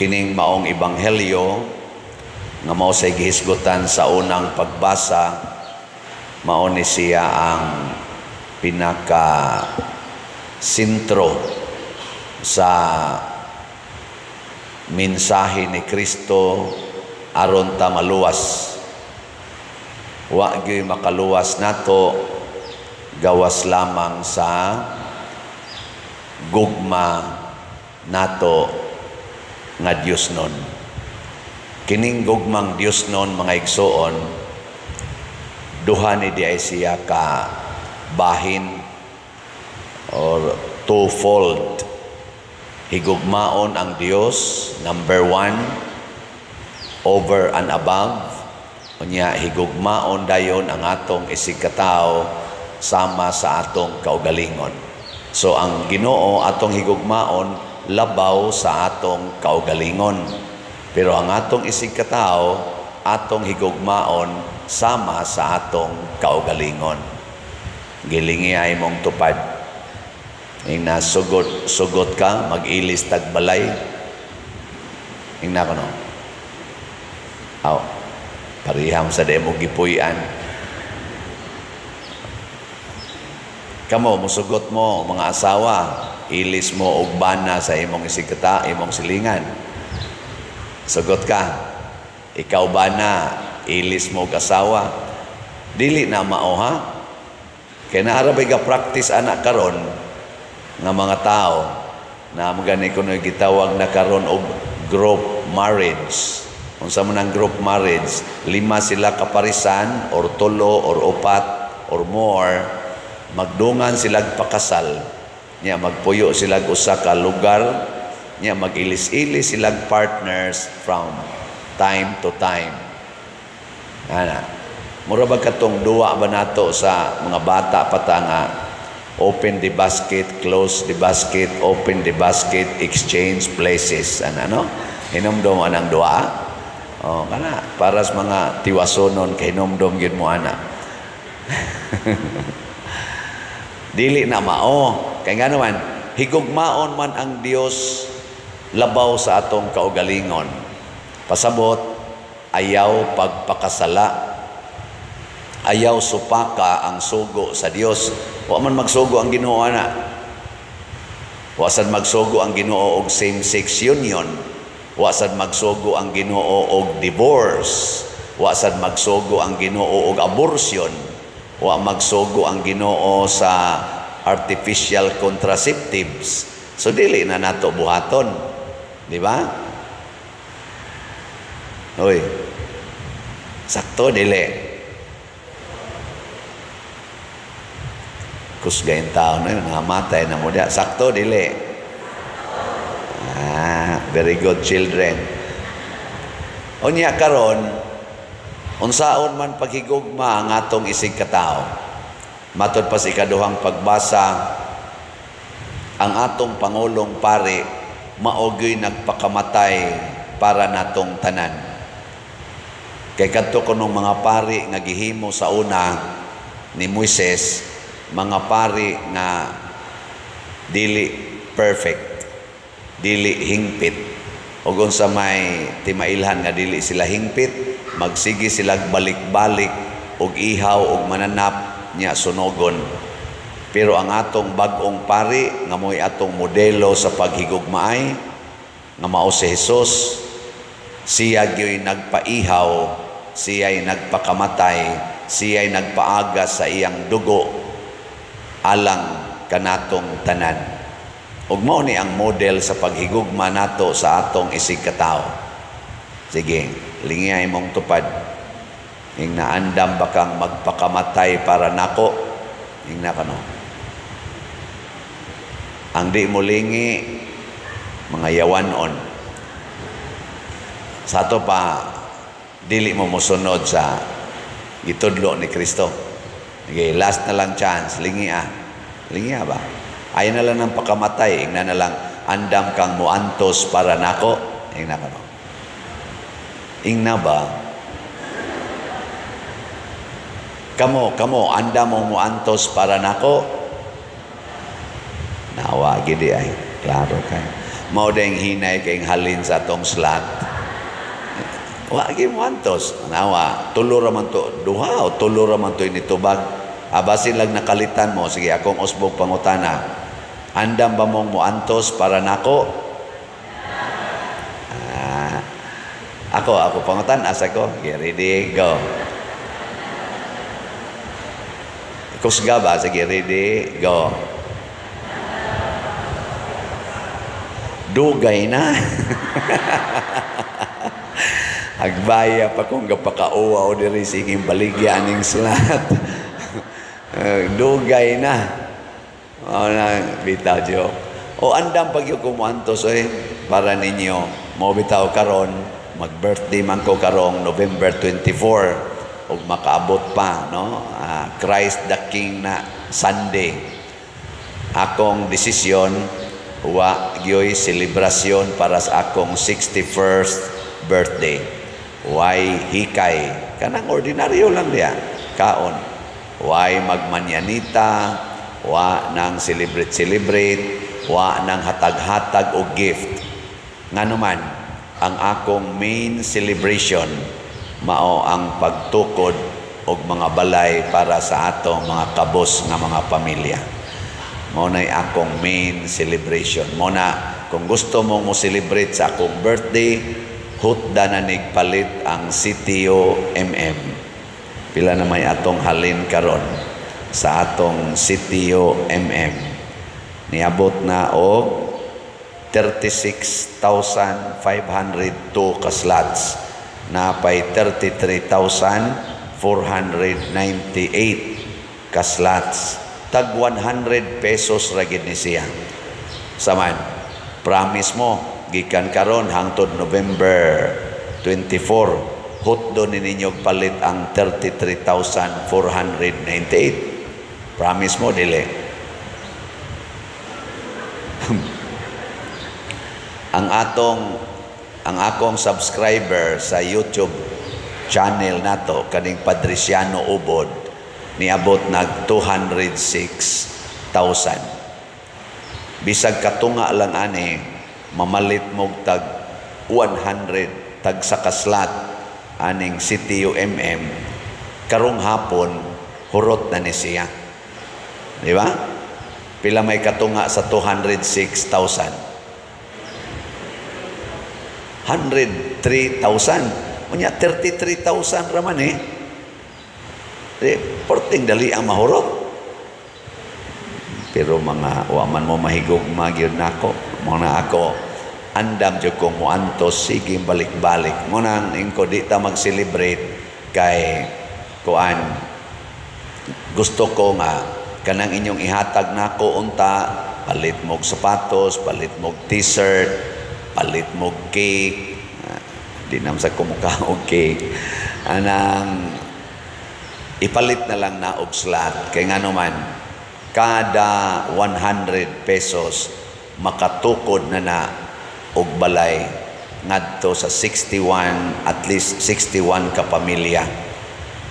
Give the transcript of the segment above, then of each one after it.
Kining maong ebanghelyo nga mao say gihisgutan sa unang pagbasa, mao ni siya ang pinaka sentro sa mensahe ni Kristo aron ta maluwas. Wa gyud makaluwas nato gawas lamang sa gugma nato nga Dios nun. Kining gugmang Dios nun, mga igsoon, duha ni diay siya ka bahin or twofold. Higugmaon ang Dios, number one, over and above. Unya, higugmaon dayon ang atong isigkatao sama sa atong kaugalingon. So ang Ginoo atong higugmaon labaw sa atong kaugalingon. Pero ang atong isigkatao atong higugmaon sama sa atong kaugalingon. Gilingi ay mong tupad. Ing nasugot sugot ka, mag-ilis tagbalay. Ingna ko no. Aw, pariham sa demo gipuy-an. Kamo, musugot mo, mga asawa, ilis mo og bana sa imong isigkata, imong silingan. Sugot ka. Ikaw bana, ilis mo og asawa. Dili na mao, ha? Kaya naara bay ga practice ana karon nga mga tao na magani kuno gitawag na karon og group marriage. Unsa man ang group marriage? Lima sila kaparisan or tulo or upat or more, magdungan sila pakasal. Nya magpuyo sila usa ka lugar, nya mag-ilis-ilis sila partners from time to time. Ana. Mura ba katong duwa ba nato sa mga bata pa ta nga open the basket, close the basket, open the basket, exchange places. Ana no? Hinumdum anang duwa. Oh, kana para sa mga tiwasonon kay hinumdum gyud mo ana. Dili na mao. Kay ngano man, higugmaon man ang Dios labaw sa atong kaugalingon. Pasabot, ayaw pagpakasala. Ayaw supaka ang sugo sa Dios. Wa man magsugo ang Ginoo ana. Wa sad magsugo ang Ginoo og same-sex union. Wa sad magsugo ang Ginoo og divorce. Wa sad magsugo ang Ginoo og abortion. Wa magsugo ang Ginoo sa artificial contraceptives. So dili na nato buhaton. Di ba? Hoy. Sakto dili. Kusgayin tao na yun, namatay na mo diya. Sakto dili. Ah, very good, children. Unya karon, unsaon man paghigugma ang atong isig katao. Matod pa sa ikaduhang pagbasa, ang atong pangulong pari mao gyoy nagpakamatay para natong tanan. Kay kadto kunong mga pari nga gihimo sa una ni Moises, mga pari nga dili perfect, dili hingpit. Ug unsa may timailhan nga dili sila hingpit? Magsige sila balik-balik og ihaw og mananap nya sunogon. Pero ang atong bag-ong pari nga mo'y atong modelo sa paghigugmaay nga mao si Jesus, siya gyoy nagpaihaw, siya'y nagpakamatay, siya'y nagpaagas sa iyang dugo alang kanatong tanan. Ug mao ni ang model sa paghigugma nato sa atong isig katao. Sige, lingiyay mong tupad. Ing naandam ba kang magpakamatay para nako? Ingna kano. Ang di mo lingi, mga yawanon. Sa ato pa, dili mo mosunod sa gitudlo ni Kristo. Okay, last na lang chance, lingi ah. Lingi ah ba? Ayaw na lang ng pakamatay, ingna na lang, andam kang muantos para nako. Ingna ka no. Ingna ba? Kamo, kamo, andam mo muantos para nako. Nawa gidi ay, klaro kay. Mao ding hinay kay halin sa atong slot. Wa gyud moantos. Nawa, tulo ra man to, duha o tulo ra man to initubag. Abasin lang nakalitan mo, sige, akong usbong pangutana. Andam ba mong moantos para nako? Ah, ako pangutan, asa ko? Okay, ready, go. Kusga ba? Sige, ready, go. Dugay na. Agbaya pa kung gapakauwa o diri sige baligya aning slat. Dugay na. O na, bitaw joke. O andam pag yung kumuantos eh, para ninyo. Mo bitaw karon, mag-birthday man ko karong November 24 ug makaabot pa, no? Christ the King na Sunday. Akong desisyon, wa gyoy selebrasyon para sa akong 61st birthday. Why hikay? Kanang ordinaryo lang diya. Kaon. Why magmanyanita? Wa nang celebrate-celebrate? Wa nang hatag-hatag o gift? Nganuman, ang akong main celebration mao ang pagtukod og mga balay para sa atong mga kabos nga mga pamilya. Mao na'y akong main celebration. Mao na kung gusto mo mo celebrate sa akong birthday, hutda na nigpalit ang CTO MM. Pila na may atong halin karon sa atong CTO MM. Niabot na og 36,502 ka slots, napay 33,498 ka slots. Tag 100 pesos ra gid ni siya. Saman, promise mo, gikan karon hangtod November 24, hutdo ni ninyo palit ang 33,498. Promise mo, dili? Ang akong subscriber sa YouTube channel nato, kaning Padriciano Ubod, niabot nag 206,000. Bisag katunga lang ani, mamalit mog tag 100 tag sa kaslat aning CTUMM karong hapon, hurot na ni siya. Di ba? Pila may katunga sa 206,000? 103,000. Unya 33,000 raman eh. Di, porting dali ang mahurot. Pero mga wa man mo mahigugma gyud nako. Mo na ako andam jud ko moantos, sige balik-balik. Mo nang ingko di ta mag-celebrate kay kuan, gusto ko nga kanang inyong ihatag nako unta, palit mog sapatos, palit mog t-shirt, palit mog cake. Di naman sa kumukha og cake. Anang ipalit na lang na og slot kay ngano man kada 100 pesos makatukod na na og balay ngadto sa 61, at least 61 ka pamilya,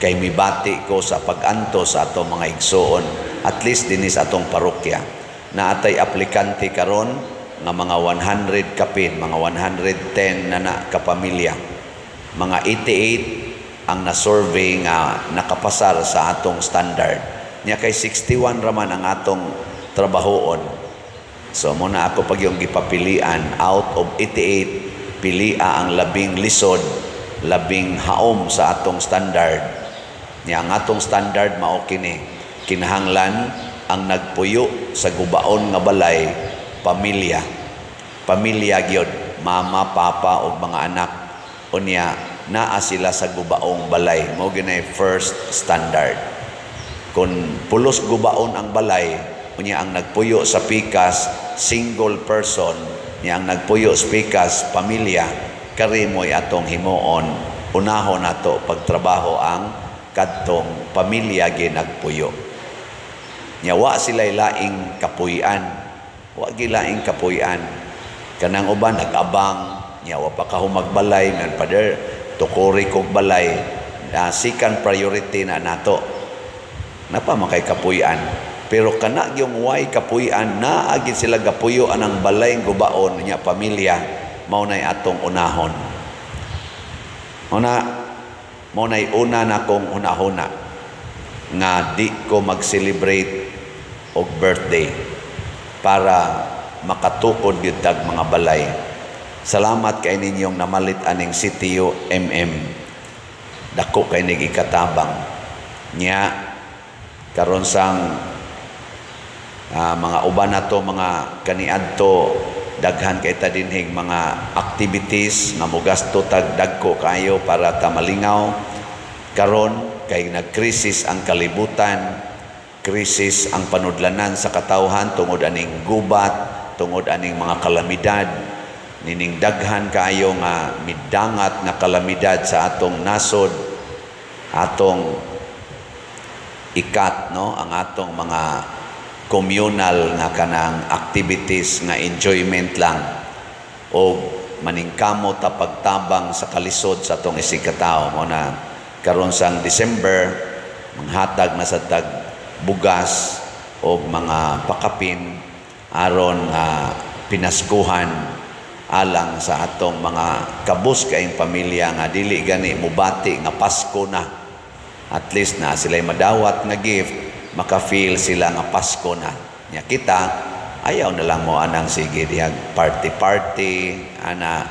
kay mibati ko sa pag-antos sa atong mga igsuon, at least dinhi sa atong parokya na atay aplikante karon nga mga 100 kapin, mga 110 na na kapamilya. Mga 88 ang na-survey nga nakapasar sa atong standard. Nya kay 61 raman ang atong trabahoon. So mo na ako pag yung gipapilian out of 88, pilia ang labing lisod, labing haom sa atong standard. Nya ang atong standard mao kini: kinahanglan ang nagpuyo sa gubaon nga balay pamilya. Pamilya gyud, mama, papa ug mga anak. Unya naa sila sa gubaong balay. Mao ginay first standard. Kung pulos gubaon ang balay, unya ang nagpuyo sa pikas single person, niya ang nagpuyo sa pikas pamilya, kari mo'y atong himuon, unahon nato pagtrabaho ang kadtong pamilya ginagpuyo. Nya wa sila laing kapuy-an. Wa gilaing kapuy-an. Kanang uban nag-abang, nya wa pa kahumagbalay, man pader, tukuri kog balay, na second priority na nato. Napa man kay kapuy-an. Pero kana yung way kapuy-an, naa gyud sila gapuyo anang balay gubaon nya pamilya, mao nay atong unahon. Una, mao nay una na kong hunahuna nga di ko mag-celebrate og birthday para makatukod gyud tag mga balay. Salamat kay ninyong namalit aning CTU MM. Dako kay nig ikatabang. Nya karon sang mga uban nato, mga kaniadto, daghan kay ta dinhing mga activities nga mogasto tag dagko kayo para ta malingaw. Karon kay nagkrisis ang kalibutan, krisis ang panudlanan sa katawhan tungod aning gubat, tungod aning mga kalamidad, nining daghan kaayo nga midangat nga kalamidad sa atong nasod, atong ikat, no, ang atong mga communal nga kanang activities nga enjoyment lang o maningkamot ta pagtabang sa kalisod sa atong isig katao. Mao na karon sang December, manghatag na sa tag bugas o mga pakapin aron nga pinaskuhan alang sa atong mga kabus kaayong pamilya nga dili gani mubati nga Pasko na. At least na sila madawat nga gift, maka-feel sila nga Pasko na. Nya kita, ayaw na lang mo anang sige dihag party party ana.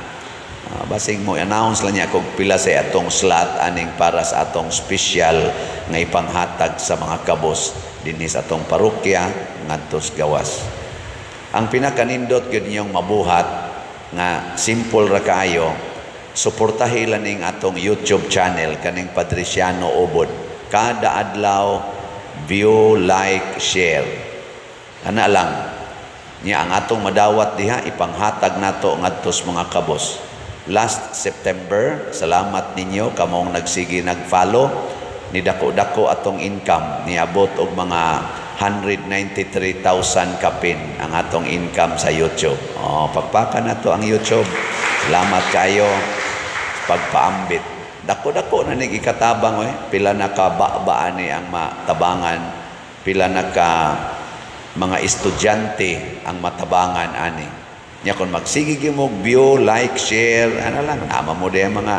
Basing mo announce lang niya kung pila sa atong slot aning para sa atong special nga ipanghatag sa mga kabos dinhi sa atong parokya ngadto sa gawas. Ang pinakanindot gyud ninyong mabuhat nga simple ra kaayo, suportahi lang ning atong YouTube channel kaning Padriciano Ubod. Kada adlaw, view, like, share. Ana lang. Nya ang atong madawat diha, ipanghatag nato ngadto sa mga kabos. Last September, salamat ninyo kamong nagsige nag-follow, ni dako-dako atong income, niabot og mga 193,000 kapin ang atong income sa YouTube. Oh, pagpakan nato ang YouTube. Salamat kayo pagpaambit. Dako-dako na nig ikatabang oy. Pila na ka ba ani ang matabangan, pila na ka mga estudyante ang matabangan ani. Nya kung magsige gyud mo view, like, share, ano lang, nama mo diha mga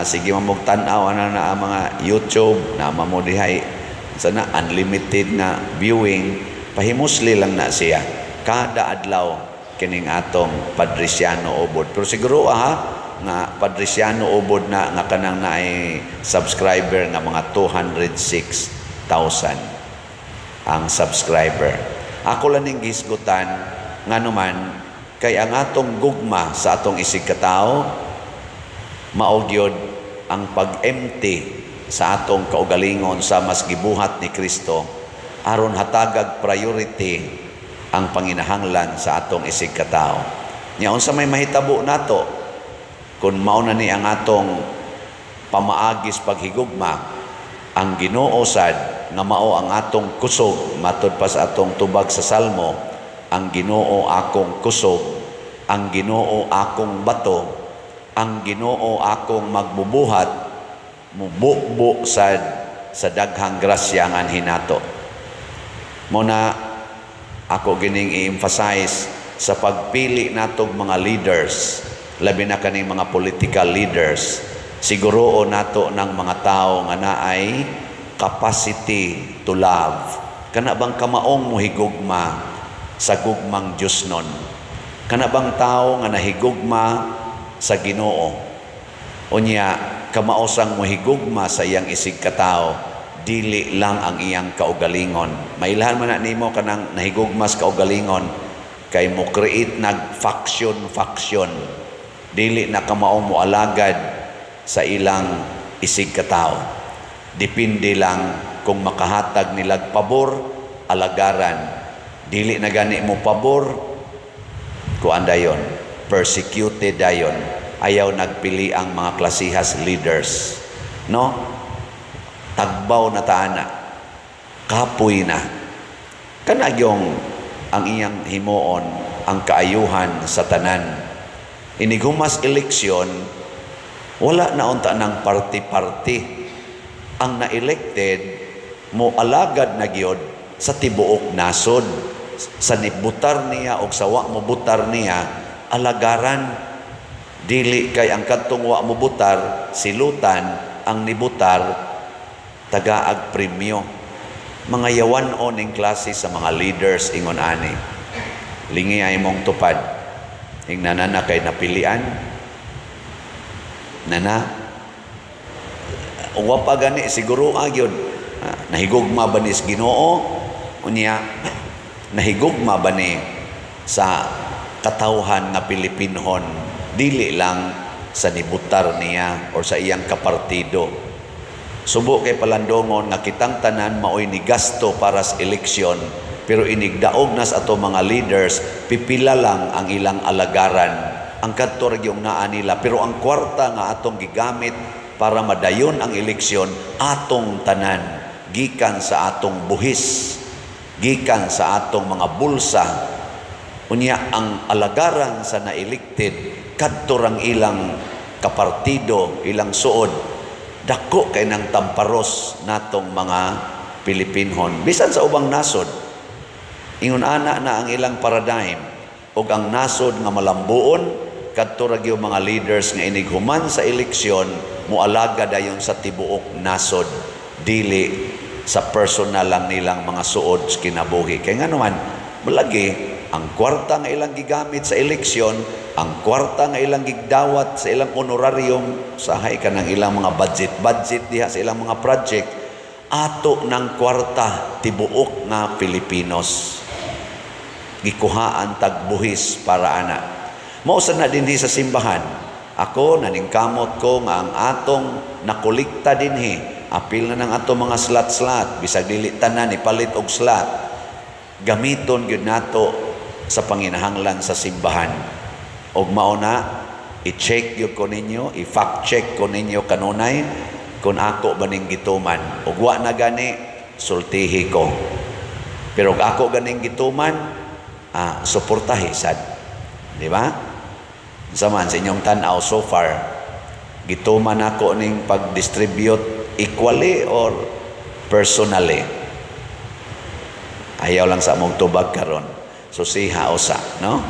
sige mo tan-aw ana na ang mga YouTube, nama mo dihay sana unlimited na viewing, pahimusli lang na siya. Kada adlaw kining atong Padriciano Ubod. Pero siguro nga Padriciano Ubod na nga kanang naay subscriber nga mga 206,000 ang subscriber. Ako lang ning gisgutan, nganuman kay ang atong gugma sa atong isig katao mao gyud ang pag-empty sa atong kaugalingon sa mas gibuhat ni Kristo aron hatagag priority ang panginahanglan sa atong isig katao. Nya unsa may mahitabo nato kung mao na ni ang atong pamaagis paghigugma, ang Ginoo sad nga mao ang atong kusog, matud pa sa atong tubag sa Salmo, "Ang Ginoo akong kusog, ang Ginoo akong bato, ang Ginoo akong magbubuhat," mububo sad sa daghang grasya nga hinato. Mao na ako gining i-emphasize sa pagpili natong mga leaders, labi na kaning mga political leaders, siguro nato ng mga tao nga naay capacity to love. Kana bang kamaong mohigugma sa gugmang Diyos nun? Kana bang tao nga nahigugma sa Ginoo? Unya, kamao sang mohigugma sa iyang isig katao, dili lang ang iyang kaugalingon. Mailhan man na nimo kanang nahigugma sa kaugalingon kay mo create nag faction faction. Dili na kamao mo alagad sa ilang isig katao. Depende lang kung makahatag nilag pabor, alagaran. Dili na gani mo pabor, kuan dayon, persecuted dayon. Ayaw nagpili ang mga klasihas leaders. No? Tagbaw na taana. Kapoy na. Kana yung ang iyang himuon ang kaayuhan sa tanan. Inighumas eleksyon, wala na unta ng party-party. Ang na-elected, mo alagad na gyud sa tibuok nasod, sa nibutar niya o sa wa mo butar niya, alagaran. Dili kay ang kadtong wa mo butar silutan, ang nibutar tagaag premyo. Mga yawan-on ning klase sa mga leaders ingon ani. Lingi ay mong tupad. Ingna na kay napilian nana. Wa pa gani siguro gyud. Ah, nahigugma ba ni sa Ginoo? Unya nahigugma ba ni sa katawhan nga Pilipinhon, dili lang sa nibutar niya or sa iyang kapartido? Subo kay palandongon nga kitang tanan maoy ni gasto para sa eleksyon, pero inigdaog nas ato mga leaders, pipila lang ang ilang alagaran, ang kadto ra yung naa nila, pero ang kwarta nga atong gigamit para madayon ang eleksyon, atong tanan, gikan sa atong buhis, gikan sa atong mga bulsa. Unya ang alagaran sa na-elected, kadto rang ilang kapartido, ilang suod. Dako kay ng tamparos natong mga Pilipinhon bisan sa ubang nasod. Ingon ana na ang ilang paradigm, ug ang nasod nga malambuon, kadto ra gyud mga leaders nga inig human sa eleksyon moalaga dayon sa tibuok nasod, dili sa personal lang nilang mga suod sa kinabuhi. Kay nga naman malagi ang kwarta nga ilang gigamit sa eleksyon, ang kwarta nga ilang gigdawat sa ilang honorarium, sahay ka ng ilang mga budget budget diha sa ilang mga project, ato ng kwarta tibuok nga Pilipinos, gikuhaan tagbuhis para ana. Mao sad na dinhi sa simbahan. Ako naningkamot ko nga ang atong nakolekta dinhi, apil na ng atong mga slot-slot, bisag dili tanan ipalit og slot, gamiton gyud nato sa panginahanglan sa simbahan. Og mao na, i-check gyud ko ninyo, i-fact check ko ninyo kanunay kung ako ba ning gituman. Ug wa na gani, sultihi ko. Pero ug ako ganing gituman, suportahi sad. Di ba? Sa man sa inyong tan-aw so far, gituman ako ning pag-distribute equally or personally? Ayaw lang sa among tubag karon. So siha usa, no?